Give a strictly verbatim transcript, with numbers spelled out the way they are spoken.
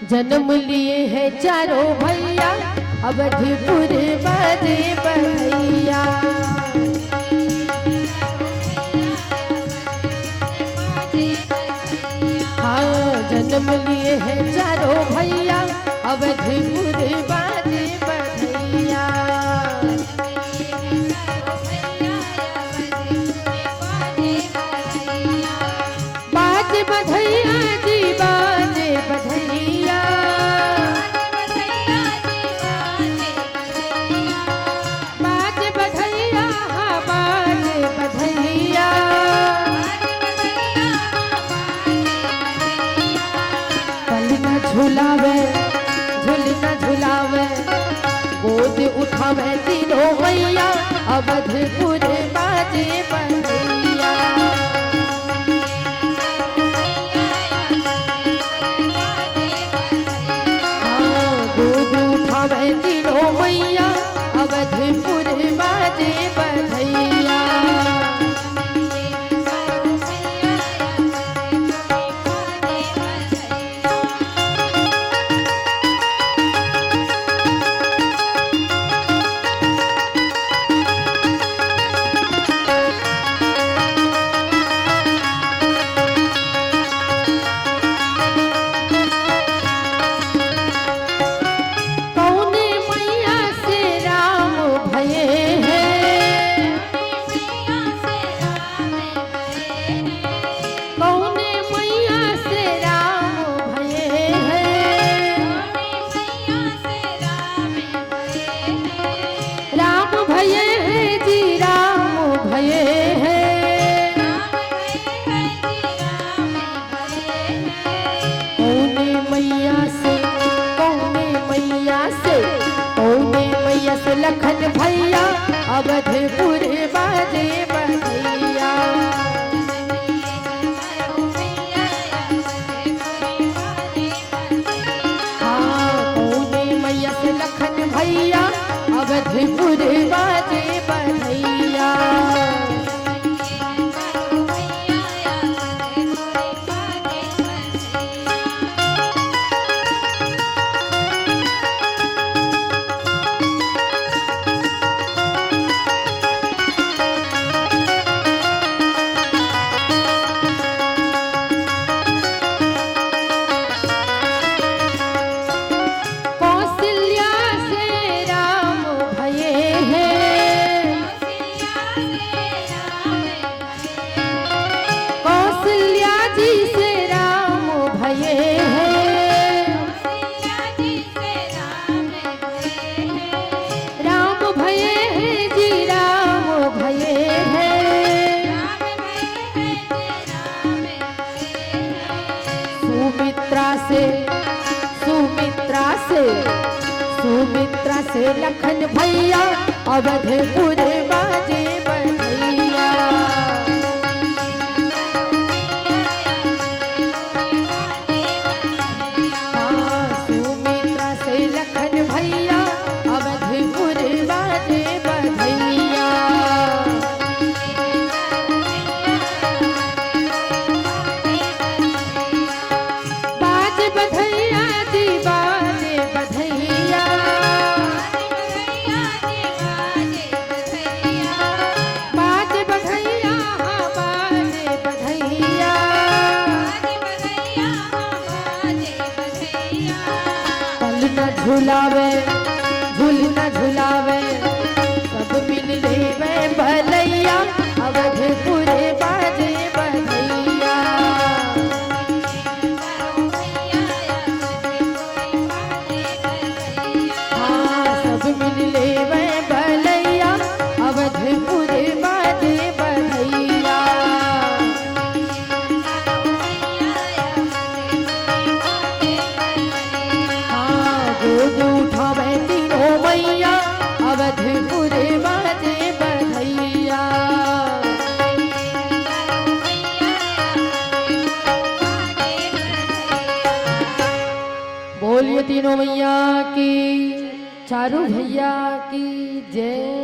जन्म लिए हैं चारों भैया, अवधपुर बाजे बधैया। हाँ, जन्म लिए हैं चारों भैया, अवधपुर बाजे बधैया। बाजे बधैया जी, बाजे बधैया। बाजे बधैया, हाँ, बाजे बधैया। पलना झुलावे, झुलना झुलावे, गोद उठावे तीनों मैया, अवधपुर बाजे बधैया। हाँ, गोद उठावे तीनों मैया, अवधपुर बाजे बधैया। कौने मैया से राम भये हैं? कौने मैया से राम भये हैं? राम भये हैं जी, राम भये हैं। कौने मैया से, कौने मैया से, कौने मैया से लखन भैया, अवधपुर बाजे बधैया। हाँ, कौने मैया से लखन भैया, अवधपुर बाजे बधैया। कौशल्या से राम भये हैं। कौशल्या जी से राम भये हैं। राम भये हैं जी, राम भये हैं। सुमित्रा से, सुमित्रा से, सुमित्रा से लखन भैया, अवधपुर बाजे बधैया। हाँ, सुमित्रा से लखन भैया, अवधपुर बाजे बधैया। बाजे बधैया जी, बाजे बधैया। बाजे बधैया, हाँ, बाजे बधैया। पलना झुलावे, झुलना झुलावे, सब मिल लेवे भलैया, अवधपुर बाजे बधैया। हाँ, सब मिल लेवे भलैया, अवधपुर बाजे बधैया। हाँ, गोद उठावे तीनों मैया, अवधपुर बाजे बधैया। बोलिए तीनों मैया की, चारू भैया की जय।